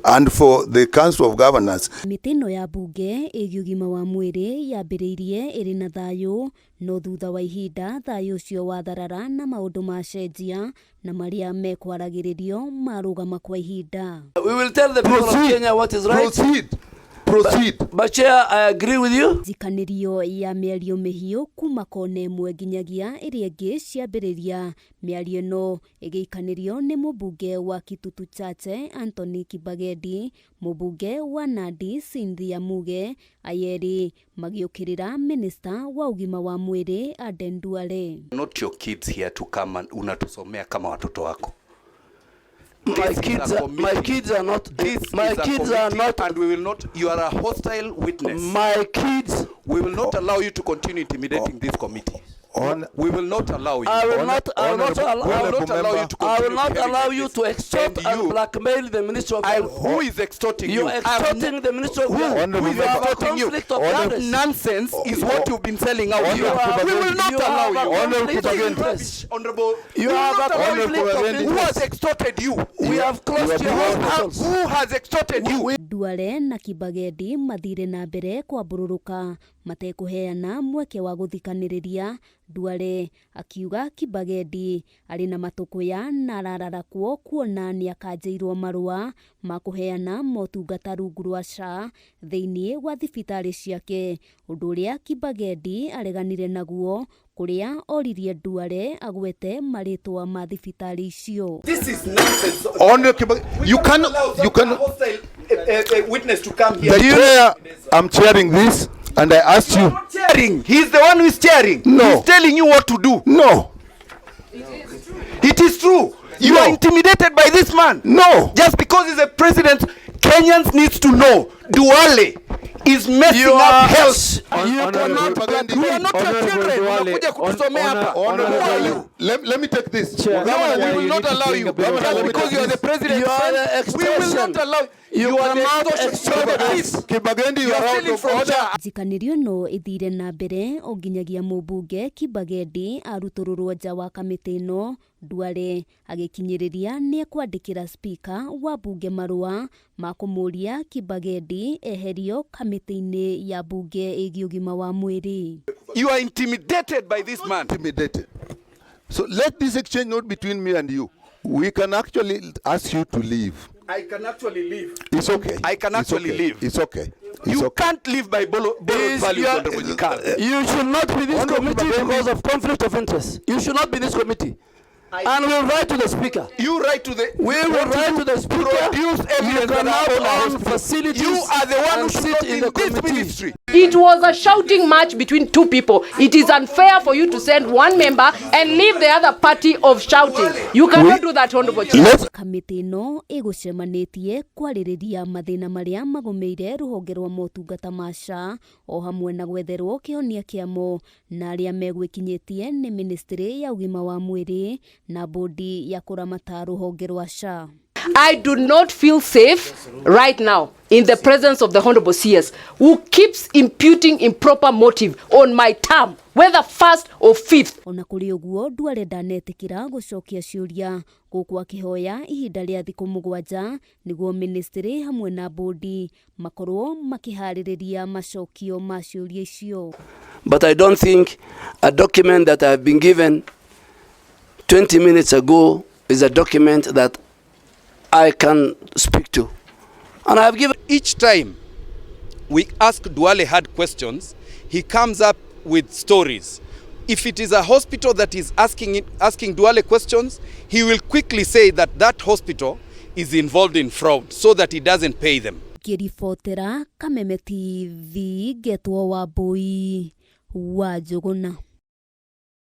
And for the Council of Governors. Mĩtĩ ĩno ya mbunge ĩgiĩ ũgima wa mwĩrĩ yambĩrĩirie ĩrĩ na thayũ, no thutha wa ihinda thayũ ũcio watharara na maũndũ macenjia na marĩa mekwaragĩrĩrio marũgama kwa ihinda. We will tell the people of Proceed. Kenya what is right. Proceed. Proceed. But Chair, I agree with you. Njikanĩrio ya mĩario mĩhiũ kuma kona ĩmwe nginyagia ĩrĩa ĩngĩ ciambĩrĩria. Mĩario ĩno ĩgĩikanĩrio nĩ mũmbunge wa Kitutu Chache Anthony Kibagendi, mũmbunge wa Nandi Cynthia Muge, aya erĩ magĩũkĩrĩra minista wa ũgima wa mwĩrĩ Aden Duale. Not your kids here to come and unatusomea kama watoto wako. My This is kids a are, my committee. kids are not This my is a kids are committee not and we will not, you are a hostile witness. My kids We will not allow you to continue intimidating this committee. We will not allow you. I will not I will not Honorable- allow I will not allow you to I will continue not behaving allow like you this. to extort And and you- blackmail the Minister of Health. Who is extorting You you? are extorting the Minister of Who? Health. Honorable Who is You have a extorting you? conflict of That interest. nonsense is what you've been selling out here. You We will not you allow have a you. Honorable conflict of Kibagendi. interest. Honorable, You we will have not a allow you. conflict of Who interest. has extorted you? We have closed your hospitals. Who has extorted you? Duale na Kibagendi mathire na mbere kwambũrũrũka matekũheana mweke wa gũthikanĩrĩria. Duale akiuga Kibagendi arĩ na matũkũya na arararakwo kuona nĩakanjĩirwo marũa ma kũheana motungata rungu rwa SHA thĩinĩ wa thibitarĩ ciake, ũndũ ũrĩa Kibagendi areganire naguo, kũrĩa oririe Duale agwete marĩtwa ma thibitarĩ icio. This is nonsense. Honorable Kiba- We you cannot cannot allow you such a cannot hostile witness to come here. The chair, I'm chairing this and I asked you. Not chairing. He's the one who is chairing. No. He's telling you what to do. No. It is true. You No. are intimidated by this man. No. Just because he's a president, Kenyans needs to know Duale is messing You up are health. You cannot Kibagendi. We are not your Honorable children. Duale, Unakuja kutusomea hapa. Honorable Who are Duale, you? let me take this. Chair. No, Governor, we will you not need to allow bring you. a bit of Just order. because you are the president, You are the we will extortion. not allow You you. Are the cannot extortion. extort You are the us. thief. Kibagendi, you You are are out stealing of from order. SHA. Njikanĩrio ĩno ĩthire na mbere o nginyagia mũmbunge Kibagendi arutũrũrwo nja wa kamĩtĩ ĩno. Duale agĩkinyĩrĩria nĩ ekwandĩkĩra spika wa mbunge marũa ma kũmũria Kibagendi eherio kamĩtĩ-inĩ ya mbunge ĩgiĩ ũgima wa mwĩrĩ. You are intimidated by this man. Intimidated. So let this exchange not between me and you. We can actually ask you to leave. I can actually leave. It's okay. I can It's actually okay. leave. It's okay. It's You okay. can't live by borrowed Is values, Honorable Nyikal. You should not be this Honorable committee Kibagendi. because of conflict of interest. You should not be this committee. And we'll write to the speaker. You write to the. We will write to the speaker. Produce evidence You that I cannot own a own hospital. facilities. You are the one who and should sit not be in in the this committee. ministry. It was a shouting match between two people. It is unfair for you to send one member and leave the other party of shouting. You cannot do that, Honorable Chair. Let's Kamĩtĩ ĩno ĩgũcemanĩtie kwarĩrĩria mathĩna marĩa magũmĩire rũhonge rwa motungata ma SHA o hamwe na gwetherwo kĩhonia kĩamo, na arĩa megwĩkinyĩtie nĩ ministry ya ũgima wa mwĩrĩ na bodi ya kũramata rũhonge rwa SHA. I do not feel safe right now in the presence of the Honorable CS, who keeps imputing improper motive on my term, whether first or fifth. Ona kũrĩ ũguo, Duale ndanetĩkĩra gũcokia ciũria gũkũ akĩhoya ihinda rĩa thikũ 7 nĩguo ministry hamwe na bodi makorwo makĩharĩrĩria macokio ma ciũria icio. But I don't think a document that I've been given 20 minutes ago is a document that I can speak to. And I have given Each time we ask Duale hard questions, he comes up with stories. If it is a hospital that is asking Duale questions, he will quickly say that that hospital is involved in fraud so that he doesn't pay them. Ngĩribotera Kameme TV, ngetwo Wambui wa Njũgũna.